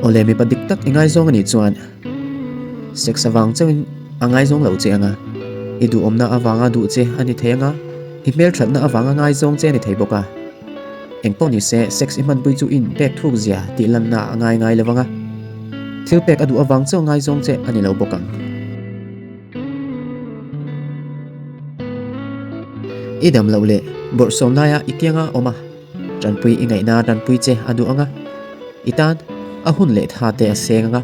Awle mipa dik tak i ngaizawng a nih chuan sex avang chauhin a ngaizawng lo che anga, i duhawmna avanga duh che a ni thei anga, i hmelthatna avanga ngaizawng che a ni thei bawk a. Engpawh ni se sex i hmanpui chu i inpek thuk zia tih lanna a ngai ngai lo vang a, thil pek a duh avang chauh ngaizawng che a ni lo bawk ang. I dam loh leh bawrhsawm laia i kianga awm a, tanpui i ngaihna tanpui che a duh ang a, i tan a hun leh tha te a seng ang a,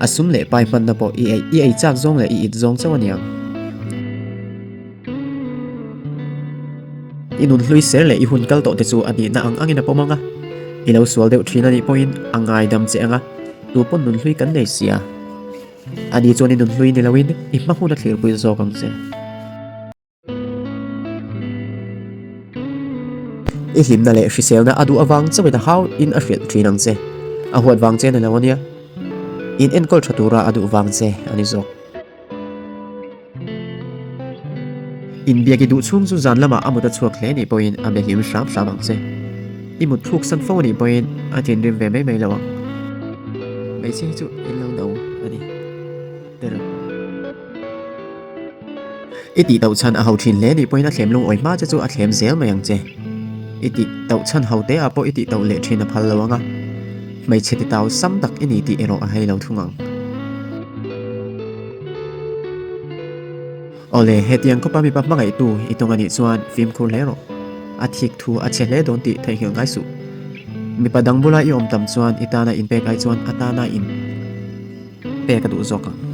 a sum leh pai hmanna pawh i ei i ei chak zawng leh i it zawng chauh a ni ang. I nun hlui ser leh i hun kal tawh te chu a nihna ang angin a pawm ang a, i lo sual deuh thin a nih pawhin a ngaidam che ang a, tu pawn nun hlui kan nei sia. Ani chuan i nun hlui ni loin i hma hun a thlirpui zawk ang che. I hlimna leh hriselna a duh avang chauhin a hau in a hrilh thin ang che. A huat vang che ni lo ania. In enkawl tha tura a duh vang che a ni zawk. Inbiak i duh chhung chu zan lamah a mut a chhuak hle nih pawhin a be hlim hram hram ang che. I mut thluk san fo anih pawhin a thinrim ve mai mai lo ang. Hmeichhia hi chu in lo no a ni ber. I tih tauh chhan a ho thin hle nih pawhin a thlem lungawi hma che chu a thlem zel mai ang che. I tih tauh chhan ho te ah pawh i tih tauh leh thin a phal lo ang a. Hmeichhe ti tau sam tak i ni tih erawh a hei lo thung ang. Awle, hetiang khawpa mipa hmangaihtu i tawng anih chuan fimkhur hle rawh. A thik thu a chhe hle dawn tih theihnghilh ngai suh. Mipa dang bula i awm tam chuan i tana inpek ai chuan a tana in pek a duh zawk ang.